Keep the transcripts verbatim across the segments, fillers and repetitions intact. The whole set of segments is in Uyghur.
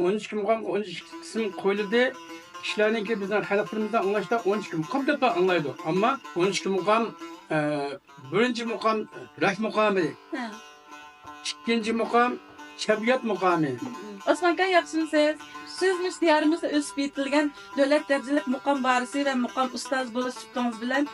ئون ئىككى مۇقامغا ئون ئىككى قىسىم قويۇلدى. كىشىلەرنىڭكى بىزنىڭ خەلقلىرىمىزدا ئاڭلاشتا ئون ئىككى مۇقام دەپلا ئاڭلايدۇ. ئەمما ئون ئىككى مۇقام، ئە، بىرىنچى مۇقام راك مۇقامى. ھە. ئىككىنچى مۇقام تەبىئەت مۇقامى. ئوسمان ئاكا، ياخشىمۇسىز؟ سىز مۇشۇ دىيارىمىزدا ئۆسۈپ يېتىلگەن دۆلەت دەرىجىلىك مۇقام ۋارىسى ۋە مۇقام ئۇستازى بولۇش سۈپىتىڭىز بىلەن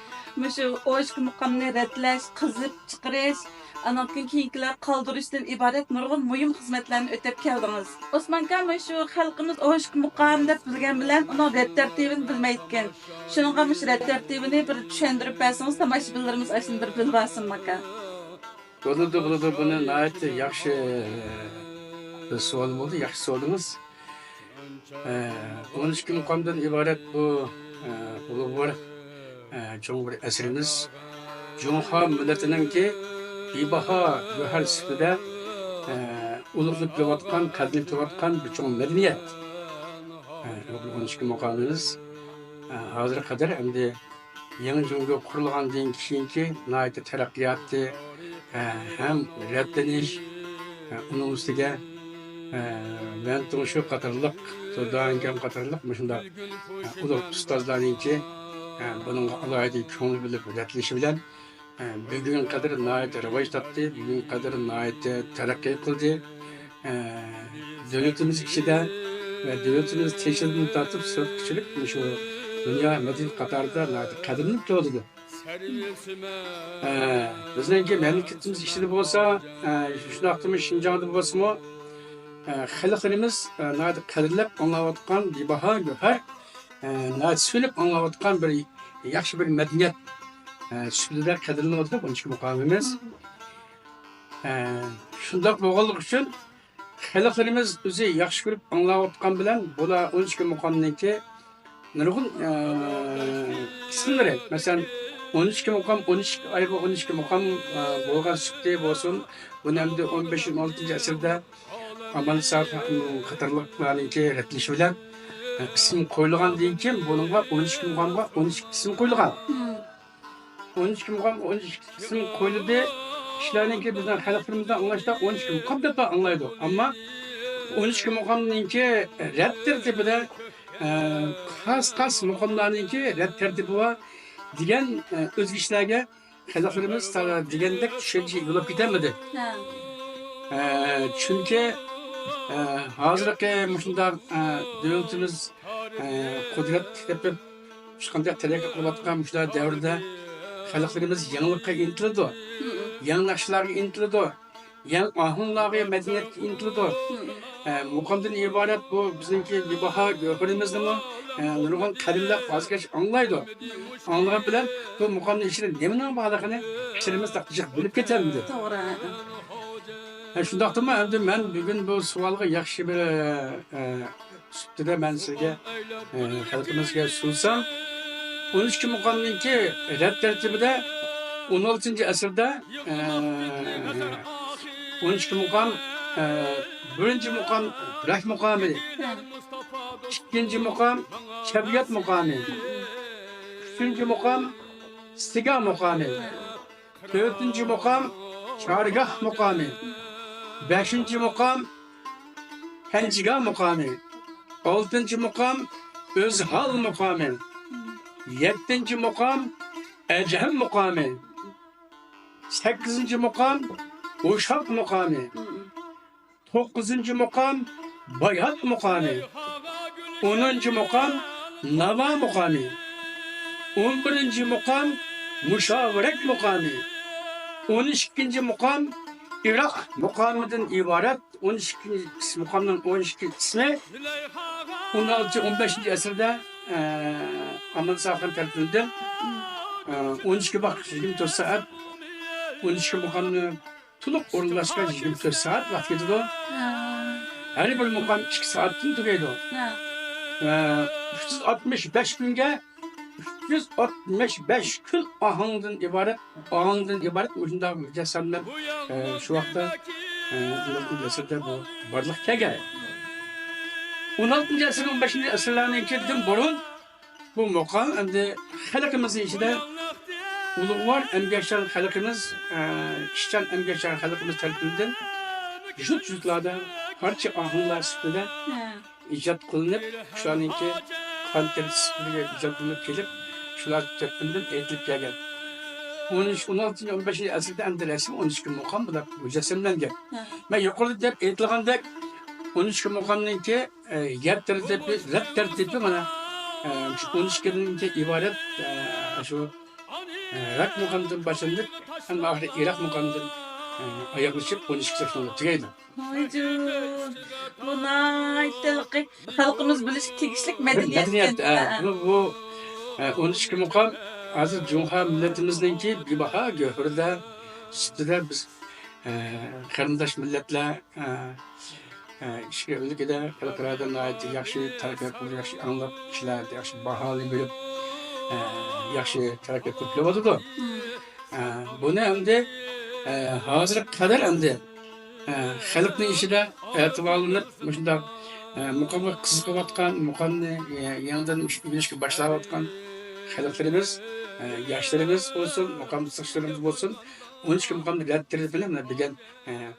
مۇشۇ ئون ئىككى مۇقامنى رەتلەش، قېزىپ چىقىرىش، ئانىڭدىن كېيىنكىلەر قالدۇرۇشتىن ئىبارەت نۇرغۇن مۇھىم خىزمەتلەرنى ئۆتەپ كەلدىڭىز. ئوسمان ئاكا، مۇشۇ خەلقىمىز ئون ئىككى مۇقام دەپ بىلگەن بىلەن ئۇنىڭ رەت تەرتىپىنى بىلمەيدىكەن. شۇنىڭغا مۇشۇ رەت تەرتىپىنى بىر چۈشەندۈرۈپ بەرسىڭىز، تاماشىبىنلىرىمىز ئاشۇنى بىر بىلىۋالسۇن، ئاكا. بولىدۇ، بولىدۇ. بۇنى ناھايىتى ياخشى، ئە، بىر سوئال بولدى. ياخشى سورىدىڭىز. ئە، ئون ئىككى مۇقامدىن ئىبارەت بۇ، ئە، ئۇلۇغۋار، ئە، چوڭ بىر ئەسىرىمىز. جۇڭخۇا مىللىتىنىڭكى بىباھا گۆھەر سۈپىتىدە، ئە، ئۇلۇغلىنىپ كېلىۋاتقان، قەدىرلىنىپ كېلىۋاتقان بىر چوڭ مەدەنىيەت. ئە، ئون ئىككى مۇقامىمىز، ئە، ھازىرغا قەدەر ئەمدى يېڭى جۇڭگو قۇرۇلغاندىن كېيىنكى ناھايىتى تەرەققىياتى، ھە، ھەم رەتلىنىش، ھە، ئۇنىڭ ئۈستىگە، ھە، مەن تۇڭشۇ قاتارلىق، سۇدانكەم قاتارلىق مۇشۇنداق، ھە، ئۇلۇغ ئۇستازلارنىڭكى، ھە، بۇنىڭغا ئالاھىدە كۆڭۈل بۆلۈپ رەتلىنىشى بىلەن، ھە، بۈگۈنگە قەدەر ناھايىتى راۋاج تاپتى، بۈگۈنگە قەدەر ناھايىتى تەرەققىي قىلدى. ئە، دۆلىتىمىز ئىچىدە ۋە دۆلىتىمىز تېشىدىن تارتىپ سىرتقىچىلىك مۇشۇ دۇنيا مەدەنىيەت قاتارىدا ناھايىتى قەدىرلىنىپ كېلىۋاتىدۇ. ئە، بىزنىڭكى مەملىكىتىمىز ئىچىدە بولسا، ئە، شۇنداقتىمۇ شىنجاڭدا بولسىمۇ، ئە، خەلقلىرىمىز، ئە، ناھايىتى قەدىرلەپ ئاڭلاۋاتقان بىباھا گۆھەر، ئە، ناھايىتى سۆيۈنۈپ ئاڭلاۋاتقان بىر ياخشى بىر مەدەنىيەت، ئە، سۈپىتىدە قەدىرلىنىۋاتىدۇ بۇ ئىككى مۇقامىمىز. ئە، شۇنداق بولغانلىقى ئۈچۈن خەلقلىرىمىز ئۆزى ياخشى كۆرۈپ ئاڭلاۋاتقان بىلەن بۇلار ئون ئىككى مۇقامنىڭكى نۇرغۇن، ئە، قىسىملىرى، مەسىلەن، ئون ئىككى مۇقام، ئون ئىككى ئايغا ئون ئىككى مۇقام، ئە، بولغان سۈپىتى بولسۇن، بۇنى ئەمدى ئون بەشىنچى، ئون ئالتىنچى ئەسىردە ئامان ساقىم قاتارلىقلارنىڭكى رەتلىشى بىلەن، ئە، ئىسىم قويۇلغاندىن كېيىن بۇنىڭغا ئون ئىككى مۇقامغا ئون ئىككى ئىسىم قويۇلغان. مم. ئون ئىككى مۇقام، ئون ئىككى قىسىم قويۇلدى. كىشىلەرنىڭكى بىزنىڭ خەلقلىرىمىزدا ئاڭلاشتا ئون ئىككى مۇقام دەپلا ئاڭلايدۇ. ئەمما ئون ئىككى مۇقامنىڭكى رەت تەرتىپىدە، ئە، خاس، خاس مۇقاملارنىڭكى رەت تەرتىپى بار دېگەن، ئە، ئۆزگىچىلەرگە خەلقلىرىمىز تا دېگەندەك چۈشەنچىگە ئىگە بولۇپ كېتەلمىدى. ھە. ئە، چۈنكى، ئە، ھازىرقى مۇشۇنداق، ئە، دۆلىتىمىز، ئە، قۇدرەت تېپىپ، ھېچقانداق تەرەققىي قىلىۋاتقان مۇشۇنداق دەۋردە خەلقلىرىمىز يېڭىلىققا ئىنتىلىدۇ، مم. يېڭى ناخشىلارغا ئىنتىلىدۇ، يېڭى ئاھاڭلارغا، مەدەنىيەتكە ئىنتىلىدۇ. مم. ئە، مۇقامدىن ئىبارەت بۇ بىزنىڭكى بىباھا گۆھىرىمىزنىمۇ، ئە، نۇرغۇن قەدىرلەپ ھازىرغىچە ئاڭلايدۇ. مم. ئاڭلىغان بىلەن بۇ مۇقامنىڭ ئىچىدە نېمىنىڭ بارلىقىنى كىشىلىرىمىز تاق جىق بىلىپ كېتەلمىدى. توغرا. ھە، شۇنداقتىمۇ ئەمدى مەن بۈگۈن بۇ سوئالغا ياخشى بىر، ئە، سۈپىتىدە مەن سىزگە، ئە، خەلقىمىزگە سۇنسام، ئون ئىككى مۇقامنىڭكى رەت تەرتىپىدە ئون ئالتىنچى ئەسىردە، ئە، ئون ئىككى مۇقام، ئە، بىرىنچى مۇقام راك مۇقامى، ئىككىنچى مۇقام تەبىئەت مۇقامى، ئۈچىنچى مۇقام سىگا مۇقامى، تۆتىنچى مۇقام چارگاھ مۇقامى، بەشىنچى مۇقام پەنجىگاھ مۇقامى، ئالتىنچى مۇقام ئۆزھال مۇقامى، يەتتىنچى مۇقام ئەجەم مۇقامى، سەككىزىنچى مۇقام ئۇشاق مۇقامى، توققۇزىنچى مۇقام بايات مۇقامى، ئونىنچى مۇقام ناۋا مۇقامى، ئون بىرىنچى مۇقام مۇشاۋىرەك مۇقامى، ئون ئىككىنچى مۇقام ئىراق مۇقامىدىن ئىبارەت. ئون ئىككى مۇقامنىڭ ئون ئىككى قىسمى ئون ئالتىنچى، ئون بەشىنچى ئەسىردە، ئە، ئامىل ساخىن تەرىپىدىن، ئە، ئون ئىككى ۋاق، يىگىرمە تۆت سائەت، ئون ئىككى مۇقامنى تولۇق ئورۇنلاشقا يىگىرمە تۆت سائەت ۋاقىت كېتىدۇ. ھە. ھەر بىر مۇقام ئىككى سائەتتىن تۈگەيدۇ. ھە. ئە، ئۈچ يۈز ئاتمىش بەش كۈنگە، ئۈچ يۈز ئاتمىش بەش كۈن ئاھاڭدىن ئىبارەت، ئاھاڭدىن ئىبارەت مۇشۇنداق مۇجەسسەملەپ، ئە، شۇ ۋاقىتتا، ئە، ئون ئالتىنچى ئەسىردە بۇ بارلىققا كەلگەن. ئون ئالتىنچى ئەسىر، ئون بەشىنچى ئەسىرلەرنىڭكىدىن بۇرۇن بۇ مۇقام ئەمدى خەلقىمىزنىڭ ئىچىدە ئۇلۇغۋار ئەمگەكچان خەلقىمىز، ئە، ئىشچان ئەمگەكچان خەلقىمىز تەرىپىدىن يۇرت-يۇرتلاردا پارچە ئاھۇڭلار سۈپىتىدە ئىجاد قىلىنىپ، شۇلارنىڭكى قان تەرىتىش سۈپىتىدە ئىجاد قىلىنىپ كېلىپ، شۇلار تەرىپىدىن ئېيتىلىپ كەلگەن. ئون ئۈچ، ئون ئالتىنچى، ئون بەشىنچى ئەسىردە ئەمدى رەسمىي ئون ئىككى مۇقام بۇلار مۇجەسسەملەنگەن. مەن يۇقىرىدا دەپ ئېيتىلغاندەك، ئون ئىككى مۇقامنىڭكى، ئە، يەر تەرتىپى، رەت تەرتىپى مانا، ئە، شۇ ئون ئىككىدىن ئىبارەت، ئە، شۇ، ئە، رەت مۇقامدىن باشلىنىپ، ھەم ئاخىرى ئىراق مۇقامدىن، ئە، ئاياغلىشىپ ئون ئىككى سەھىپە بولۇپ تۈگەيدۇ. ۋايجۇ، بۇ ناھايىتى ھېلىقى خەلقىمىز بىلىشكە تېگىشلىك بىر مەدەنىيەت مەدەنىيەت، ئىكەن. ئە، ھە. بۇ، بۇ، ئە، ئون ئىككى مۇقام ھازىر جۇڭخۇا مىللىتىمىزنىڭكى بىباھا گۆھىرىدە، سۈپىتىدە بىز، ئە، قېرىنداش مىللەتلەر، ئە، ئە، ئىچكى ئۆلكىدە، خەلقئارادا ناھايىتى ياخشى تەرەققىيات قىلىپ، ياخشى ئاڭلاپ، كىشىلەر ياخشى باھالىيىپ، ئە، ياخشى تەرەققىيات قىلىپ كېلىۋاتىدۇ. ئە، بۇنى ئەمدى، ئە، ھازىرغا قەدەر ئەمدى، ئە، خەلقنىڭ ئىچىدە ئېتىبارلىنىپ، مۇشۇنداق، ئە، مۇقامغا قىزىقىۋاتقان، مۇقامنى، ئە، يېڭىدىن ئۆگىنىشكە باشلاۋاتقان خەلقلىرىمىز، ئە، ياشلىرىمىز بولسۇن، مۇقام ساقچىلىرىمىز بولسۇن، ئون ئىككى مۇقامنى رەت تەرىپىنى مانا بۈگۈن، ئە،